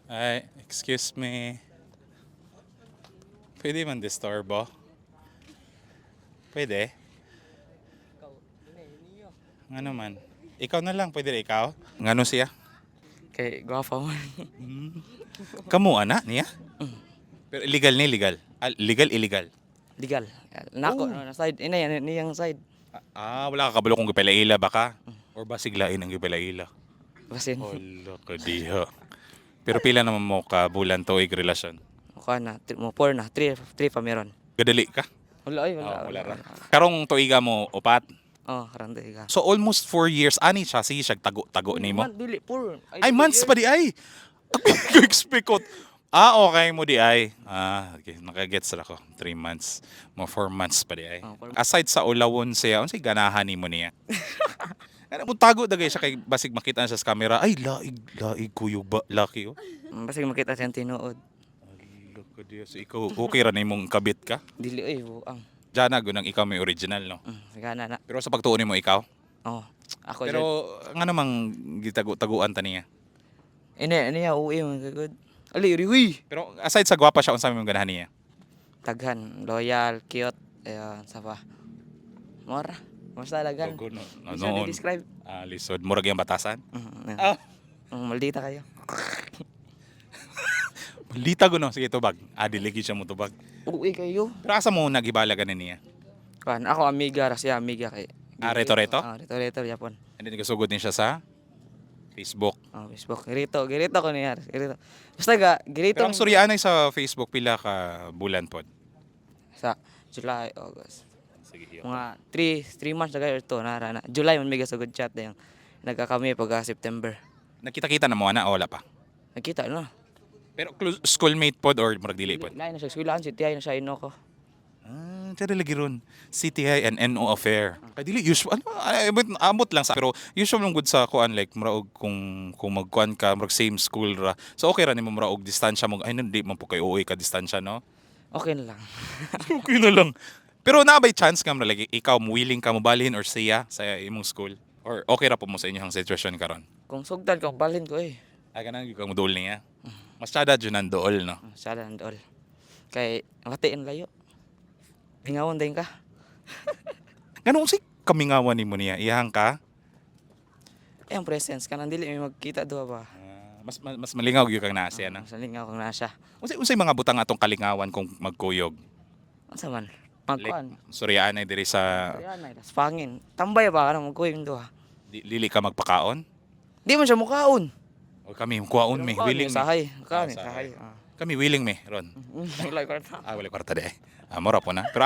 Ay, excuse me. Pwede man disturbo? Pwede? Ano man? Ikaw na lang, pwede rin ikaw? Ngano siya? Kay gwapo man. Kamu ana niya? Pero illegal ni legal. Ah, legal, illegal. Legal. Nako, no, na side ina yan niyang side. Ah, wala ka kabalo kung gipalaila ba ka? Or basig lain ang gipalaila? Basin. Wala ka diha. Pero pila naman mo ka bulan tuig relasyon? Kuha na, mo four na, three, three pa meron. Gadali ka? Wala ay, wala. Oh, wala ra. Karong tuiga mo upat. Oh, karon tuiga. So almost 4 years ani siya sige siya tago-tago nimo. Man, dili four. Ay, months pa di ay. Expect ko. Ah, okay mo di ay. Ah, okay. Nakagets ra ko. 3 months. Mo 4 months pa di ay. Oh, 4 Aside sa ulawon siya, unsay ganahan nimo niya? Ano mo tago dagay siya kay basig makita na siya sa camera. Ay, laig, laig kuyo ba laki oh. Basig makita siyang tinuod. Look at you. So ikaw okay ra nimong kabit ka? Dili oy, buang. Diyan gunang ikaw may original, no. Gana na. Pero sa pagtuon nimo ikaw. Oh, ako. Pero nga namang gitago-taguan ta niya. Ina niya uwi man good. Ali riwi. Pero aside sa gwapa siya, unsa may ganahan niya? Taghan, loyal, cute, ayun, sa pa. Mora. Basta lagan. Dugo, no, no, Ano noon. describe? Ah, lisod. Murag yung batasan. Ah. Maldita kayo. Lita no. Sige, tubag. Ah, dili gyud siya mo tubag. Uwi kayo. Pero asa mo naghibala ganin niya? Kan ako amiga ra siya, amiga kay. Ah, reto-reto? Ah, reto-reto Japon. And then kasugod din siya sa Facebook. Oh, Facebook. Girito, girito ko niya. Girito. Basta ga, girito. Pero ang surya anay sa Facebook pila ka bulan pod? Sa July, August. Sige, Mga 3 months na kayo or 2 na na. July man miga sa good chat na yung nagkakami pag September. Nakita-kita na mo ana o wala pa? Nagkita na. Pero schoolmate pod or murag dili pod? Lain na siya eskwelahan si Tiyay na siya inoko. Ah, tsada lagi ron. CTI and NO affair. Kay dili usual ano ay, amot, amot lang sa pero usual lang good sa kuan like muraog kung magkuan ka murag same school ra. So okay ra nimo muraog distansya mo ay hindi man po kay uwi ka distansya, no. Okay na lang. Okay na lang. Pero naa bay chance nga mura lagi ikaw mo willing ka mobalhin or siya sa imong school or okay ra po mo sa inyong sitwasyon karon? Kung sugdan ko, balhin ko eh. Ay kanang gyud ka mo duol niya. Mas tsada jud ang duol, no. Sada ang dool. Kay matiin layo. Bingawon din ka. Ganun si kamingawan nimo niya iyang ka. Ay, ang presence kanang dili may magkita duha ba. Ah, mas malingaw gyud kang naa siya, no. Mas malingaw kung naa siya. Unsay mga butang atong kalingawan kung magkuyog? Unsa man? Like, Magkuan. suryaan ay diri sa Ayan ay, tas pangin. Tambay ba kanang magkuyog duha. Dili ka magpakaon? Di man siya mukaon. O kami kuwaon mi, willing mi. Sahay. Kaon Ah, sahay. sahay. Ah. Kami willing mi ron. Wala kwarta. Ah, wala kwarta di. Ah, mura po na. Pero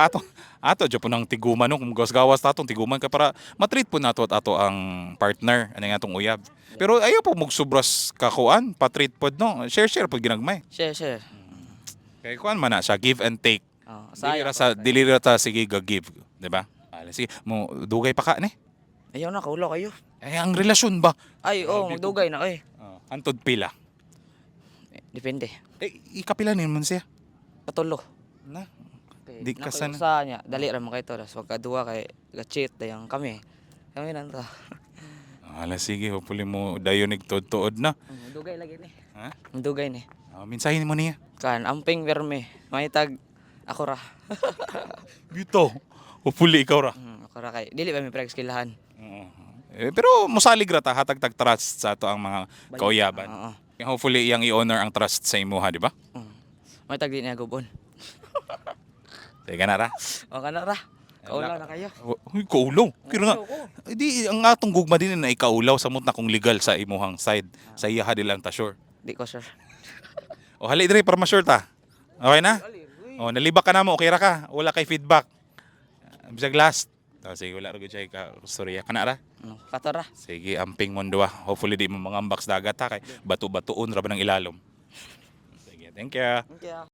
ato jud po nang tiguman no, kung gawas-gawas ta atong tiguman ka para matreat po nato at ato ang partner ani nga atong uyab. Pero ayaw po magsubras kakuan, patreat pod no. Share share pod ginagmay. Share share. Kay kuan man na siya, give and take. Oh, Dili ra sa dili ra ta sige ga give, di ba? Ah, sige, mo dugay pa ka ni. Ayaw na kaulo kayo. Ay, ang relasyon ba? Ay, oh, Grabe po. magdugay na oy. Oh, antod pila. Eh, depende. Eh, ikapila ni man siya. Patulo. Na. Okay. Di ka sana- Sa niya, dali ra man kay to, tas wag duha kay ga-cheat dayang kami. Kami lang to. Ala, sige, hopefully mo dayon tuod na. Dugay lagi ni. Ha? Dugay ni. Ah, mensahe mo niya. Kan amping perme, mahitag ako ra. Bito. Hopefully ikaw ra. Ako ra kay dili ba mi preg skillahan. Oo. Eh, pero mosalig ra ta hatag tag trust sa ato ang mga kauyaban. Oo. Hopefully iyang i-honor ang trust sa imuha, di ba? Mahitag di niya gubon. Teka na ra. O kana ra. Kaulaw na kayo. Uy, kaulaw. Kira nga. Eh, di ang atong gugma din na ikaulaw samot na kung legal sa imuhang side. Sa iya di lang ta sure. Di ko sure. O hali diri para ma-sure ta. Okay na? O nalibak ka na mo, okay ra ka. Wala kay feedback. Bisag last. O, sige, wala ra gud siya ka storya kana ra. Kato ra. Sige, amping mo duha. Hopefully di mo mangambak sa dagat ha kay bato-batuon ra ba ng ilalom. Sige, thank you. Thank you.